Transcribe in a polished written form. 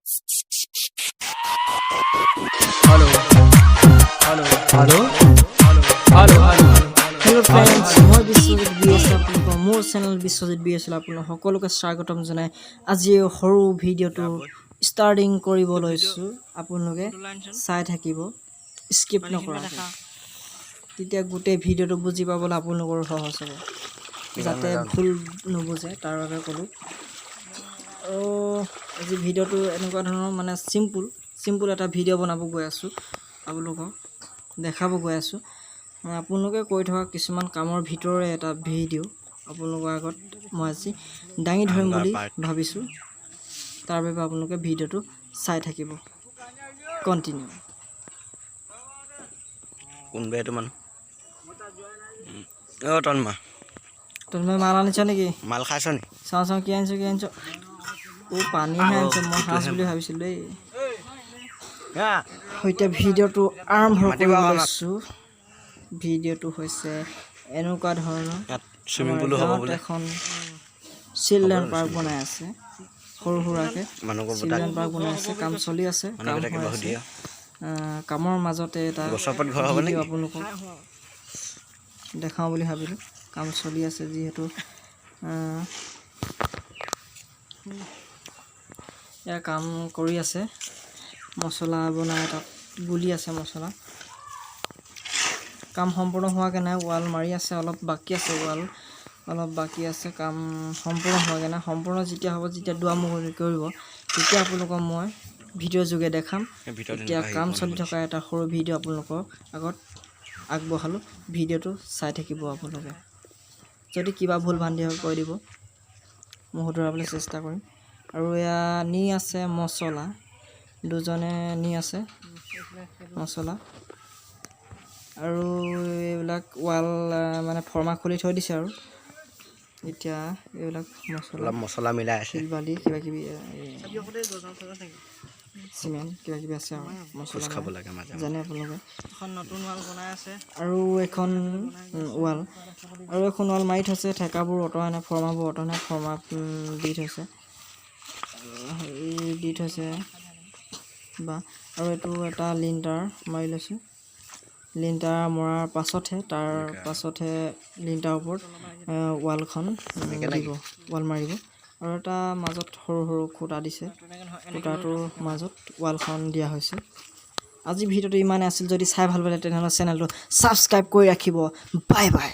Hello, hello, hello, hello, hello. Hello friends, মই Biswajit B S, আপোনালোকৰ মোৰ চেনেল বিশ্বজিত বি এছ আপোনালোক সকলোকে স্বাগতম জনাই আজি এই সৰু ভিডিঅ'টো ষ্টাৰ্টিং কৰিব লৈছোঁ। আপোনালোকে চাই থাকিব স্কিপ নকৰাকৈ, তেতিয়া গোটেই ভিডিঅ'টো বুজি পাবলৈ আপোনালোকৰো সহজ হ'ব। যাতে ভুল নুবুজে তাৰ বাবে ক'লোঁ। আৰু আজি ভিডিঅ'টো এনেকুৱা ধৰণৰ, মানে চিম্পুল চিম্পুল এটা ভিডিঅ' বনাব গৈ আছোঁ, আপোনালোকক দেখাব গৈ আছোঁ। মানে আপোনালোকে কৰি থকা কিছুমান কামৰ ভিতৰৰে এটা ভিডিঅ' আপোনালোকৰ আগত মই আজি দাঙি ধৰিম বুলি ভাবিছোঁ। তাৰ বাবে আপোনালোকে ভিডিঅ'টো চাই থাকিব কণ্টিনিউ। কোনবা এইটো মানুহ? অ' তন্ময়। তন্ময়, মাল আনিছ নেকি? মাল খাইছ নি? চাওঁ চাওঁ, কি আনিছ, কি আনিছ? অ', পানীহে আনিছ, মই সাঁজ বুলি ভাবিছিলোঁ দেই। এতিয়া ভিডিঅ'টো আৰম্ভ মাতিব কৰিব আকৌ আমাক। লৈছোঁ। ভিডিঅ'টো হৈছে এনেকুৱা ধৰণৰ। ইয়াত চুইমিং আমাৰ পুলো হ'ব গাঁৱত বোলে। এখন চিলড্ৰেন পাৰ্ক বনাই আছে সৰু সুৰাকৈ। মানুহক বতাহ চিলড্ৰেন পাৰ্ক বনাই আছে, কাম চলি আছে, কাম মানুহকেইটা হৈ কিবা আছে। সুধি। কামৰ মাজতে এটা গছৰ পাত ঘৰ হ'ব ভিডিঅ' নেকি? আপোনালোকক দেখাওঁ বুলি ভাবিলোঁ। কাম চলি আছে যিহেতু, ইয়াৰ কাম কৰি আছে, মছলা বনাই তাত গুলি আছে মছলা। কাম সম্পূৰ্ণ হোৱাগৈ নাই, ৱাল মাৰি আছে, অলপ বাকী আছে, ৱাল অলপ বাকী আছে। কাম সম্পূৰ্ণ হোৱাগৈ নাই। সম্পূৰ্ণ যেতিয়া হ'ব, যেতিয়া দুৱাৰ মুকলি কৰিব, তেতিয়া আপোনালোকক মই ভিডিঅ' যোগে দেখাম। এই ভিতৰত এতিয়া এনেকুৱা হেৰি কাম বনাব চলি দিছে। থকা এটা সৰু ভিডিঅ' আপোনালোকৰ আগত আগবঢ়ালোঁ। ভিডিঅ'টো চাই থাকিব আপোনালোকে। যদি কিবা ভুল ভ্ৰান্তি হয় কৈ দিব, মই শুধৰাবলৈ চেষ্টা কৰিম। আৰু এয়া নি আছে মছলা, দুজনে নি আছে মছলা। আৰু এইবিলাক ৱাল মানে ফৰ্মা খুলি থৈ দিছে। আৰু এতিয়া এইবিলাক মছলা অলপ মছলা মিলাই আছে। শিল বালি কিবা কিবি, এই চিমেণ্ট কিবা কিবি আছে আৰু খোজ মছলা খাব মানে লাগে মাজে মাজে। জানে আপোনালোকে। এখন নতুন ৱাল বনাই আছে। আৰু এখন ৱাল মাৰি থৈছে। ঠেকাবোৰ অঁতৰাই নাই, ফৰ্মাবোৰ অঁতৰাই নাই, ফৰ্মা দি থৈছে আৰু হেৰি দি থৈছে বা। আৰু এইটো এটা লিণ্টাৰ মাৰি লৈছে। লিণ্টাৰ মৰাৰ পাছতহে, তাৰ পাছতহে লিণ্টাৰ ওপৰত ৱালখন দিব, ৱাল মাৰিব। আৰু এটা মাজত সৰু সৰু খুঁটা দিছে, খুঁটাটোৰ মাজত ৱালখন দিয়া হৈছে। আজি ভিডিঅ'টো ইমানেই আছিল। যদি চাই ভাল পালে তেনেহ'লে চেনেলটো ছাবস্ক্ৰাইব কৰি ৰাখিব। Bye bye.